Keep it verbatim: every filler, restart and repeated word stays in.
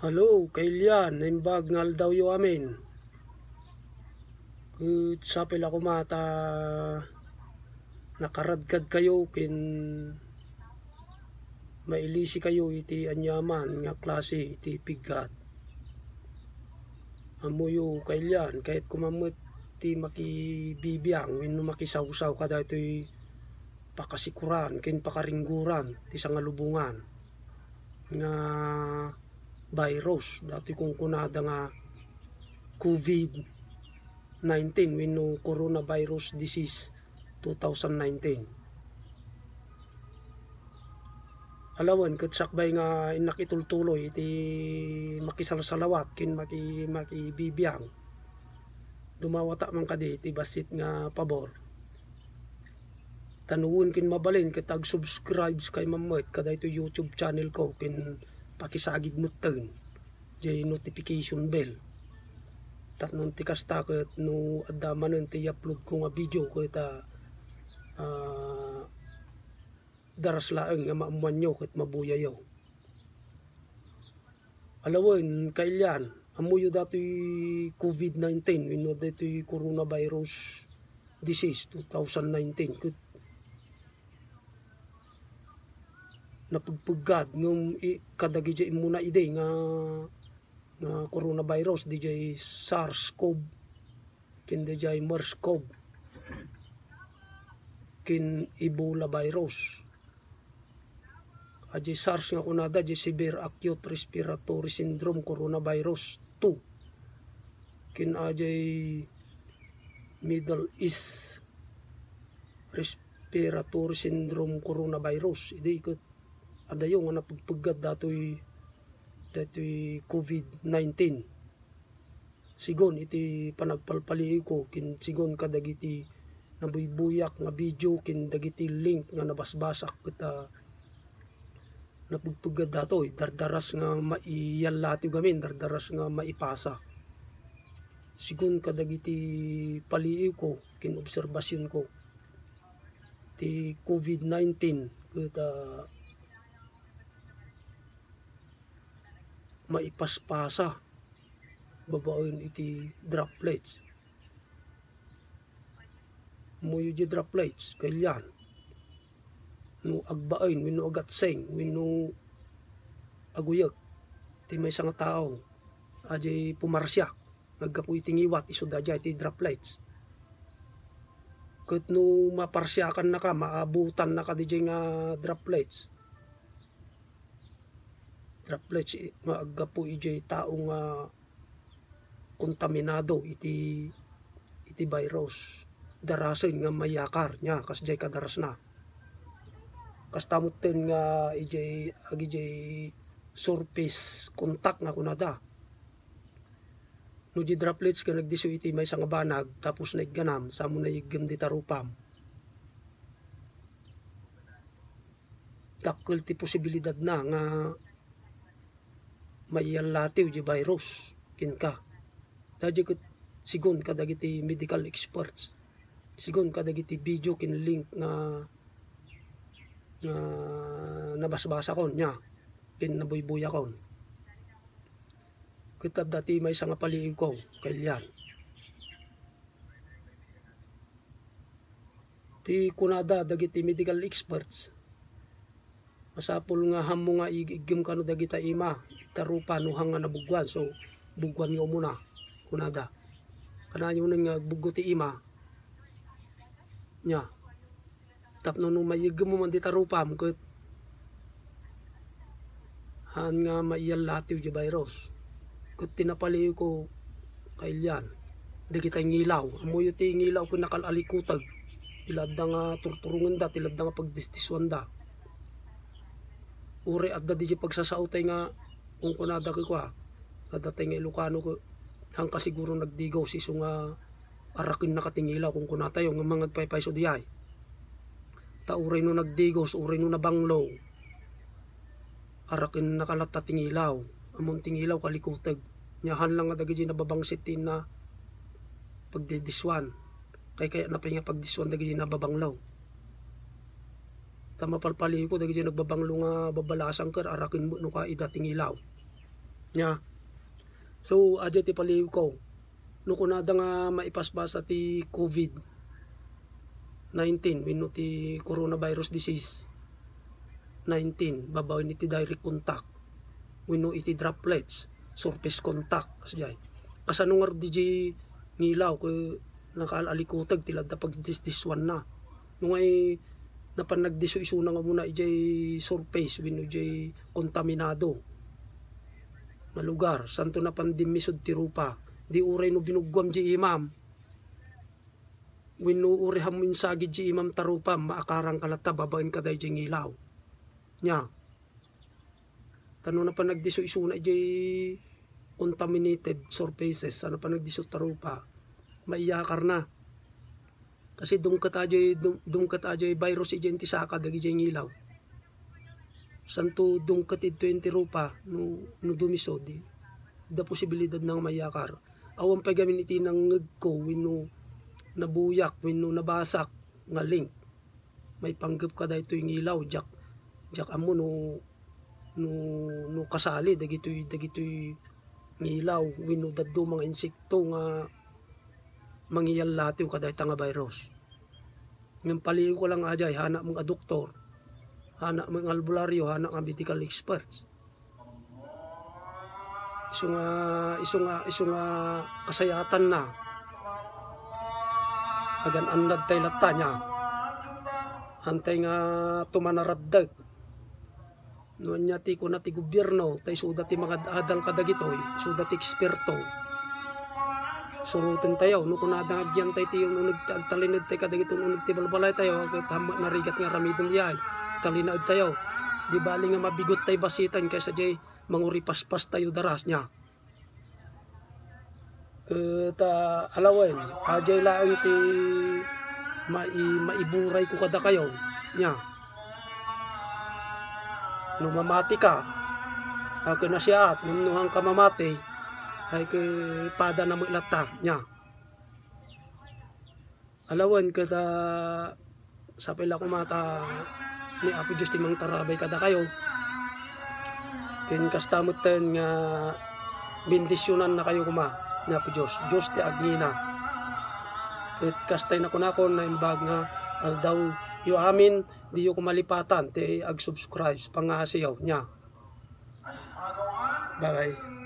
Hello, kailian, naimbag nga aldawyo amin. Ket sapay la koma ta nakaradkadkayo ken mailisikayo iti aniaman nga klase iti piggat. Ammoyo, kailian, kayatko man met ti makibibiang wenno makisawsaw kadaytoy pakasikoran ken pakaringgoran ti sangalubongan nga virus, datoy kunkunada nga COVID nineteen wenno coronavirus disease two thousand nineteen. Alawen ket sakbay nga innak itultuloy iti makisalsalawat ken maki-, makibibiang, dumawata man kadi iti bassit nga pabor. Ta no wen ken mabalin ket ag-subscribes kay man met kadaytoy YouTube channel ko ken pakisagid metten jay notification bell. Tapno ti kasta ket no adda manen ti i-upload ko nga video ket, ah, ah, daras laeng nga maammoanyo ket mabuyayo. Alawen, kailian, ammoyo datoy COVID nineteen wenno datoy coronavirus disease two thousand nineteen ket napegpeggad ngem i-, kadagiti immuna idi nga, nga coronavirus, dijay SARS-CoV ken dijay MERS-CoV ken Ebola virus. Ajay SARS nga kunada, ajay Severe Acute Respiratory Syndrome Coronavirus two. Ken ajay Middle East Respiratory Syndrome Coronavirus. Idi ket adayo nga napegpeggad datoy, datoy COVID nineteen. Sigun iti panagpalpaliiwko ken sigun kadagiti nabuybuyak nga video ken dagiti link nga nabasbasak ket, ah, napegpeggad datoy, dardaras nga maiyallatiw gamin, dardaras nga maipasa. Sigun kadagiti paliiwko ken obserbasionko, ti COVID nineteen ket, ah, maipaspasa babaen iti droplets. Ammoyo di droplets, kailian. No agbaen, wenno agatseng, wenno aguyek ti maysa nga tao, ajay pumarsiak, naggapu iti ngiwat, isu daydiay ti droplets. Ket no maparsiakannaka, maabutannaka daydiay nga droplets, droplets i-, nga aggapu idiay tao nga kontaminado iti, iti virus, darasen nga mayakar nia, kasdiay kadarasna. Kasta metten nga idiay, agidiay surface contact nga kunada. No di droplets ket nagdisso iti maysa nga banag, tapos naigganam, samo nayiggem dita rupam. Dakkel ti posibilidadna nga maiyallatiw di virus kenka. Daydiay ket sigun kadagiti medical experts, sigun kadagiti video ken link nga, nga nabasbasakon nia ken nabuybuyakon. Ket adda ti maysa nga paliiwko, kailian. Ti kunada dagiti medical experts, masapul nga hammo nga ig-iggem kano dagita ima, ita rupa no hang nga nabugwan, so bugwan nga umuna, kunada. Kanayonen nga agbuggo ti ima, nia. Tapno no mayiggem mo man dita rupam ket haan nga maiyallatiw di virus. Ket ti napaliiwko, kailian, dagita ngilaw. Ammoyo ti ngilaw ken nakal-alikuteg. Ti la adda nga turturongenda, ti la adda nga pagdisdiswanda. Uray adda di pagsasaotay nga kunkunada kenkuana, nga datay nga Ilocano ket hangka siguro nagdigos isu nga arakennaka ti ngilaw, kunkunatayo nga mangagpaypayso diay. Ta uray no nagdigos, uray no nabanglo, arakennaka latta ti ngilaw. Ammom ti ngilaw, kalikuteg. Nia, haan lang nga dagiti nababangsit ti inna pagdisdiswan. Kaykayatna pay nga pagdiswan dagiti nababanglo. Ta mapalpaliiwko dagiti nagbabanglo nga babalasang ket araken met no kaida ti ngilaw. Nya. So, adiay ti paliiwko. No kunada nga maipasbasa ti COVID nineteen wenno ti coronavirus disease nineteen babaen iti direct contact wenno iti droplets, surface contact, kasdiay. Kasano ngarud diay ngilaw ket nakaal-alikuteg ti ladda pagdisdiswanna? No ngay napan nagdiso isuna nga umuna idiay surface wenno idiay kontaminado nga lugar, santo napan dimmisud ti rupa. Di uray no binuggoam diay imam wenno uray hammo insagid diay imam ta rupam, maakaranka latta babaen kadagidiay ngilaw. Nya. Ta no napan nagdiso isuna idiay contaminated surfaces, a napan nagdiso ta rupa, maiyakarna. Kasi dumket adiay, dum-, dumket adiay virus idiay inti saka dagidiay ngilaw. Santo dumket idto inti rupa, no, no dumiso, di, da posibilidad na nga maiyakar. Awan pay gamin iti nangngegko wenno nabuyak wenno nabasak nga link maipanggep kadaytoy ngilaw, diak, diak ammo no, no, no kasali dagitoy, dagitoy ngilaw wenno dadduma nga insekto nga mangiyallatiw kadayta nga virus. Ngem paliiwko lang adiay, hanak met nga doktor, hanak met nga albularyo, hanak nga medical experts. Isu nga, isu nga, isu nga kasayatanna. Agan-annad tay latta nia. Antay nga tumanaraddeg. No ania ti kuna ti gobierno, ta isuda ti mangad-adal kadagitoy, isuda ti eksperto. Suroten tayo, no kunada nga agyantay ti un-uneg ti agtalined tay kadagiti un-uneg ti balbalay tayo, ket hammet narigat nga aramiden diay. Talinaed tayo. Di bali nga mabigot tay basiten kaysa diay manguripaspas tayo daras nia. Ket, ah, alawen, adiay laeng ti mai-, maiburayko kadakayo nia. No mamatika, a, ket nasayaat, ngem no haanka mamati, ay ket padana met latta nia. Alawen ket, ah, sapay la koma ta ni Apo Dios ti mangtarabay kadakayo. Ken kasta metten nga bendisionannakayo koma ni Apo Dios. Dios ti agngina. Ket kastay nakunakon naimbag nga aldawyo amin, diyo koma lipatan ti ag-subscribe. Pangaasiyo nia. Bye-bye.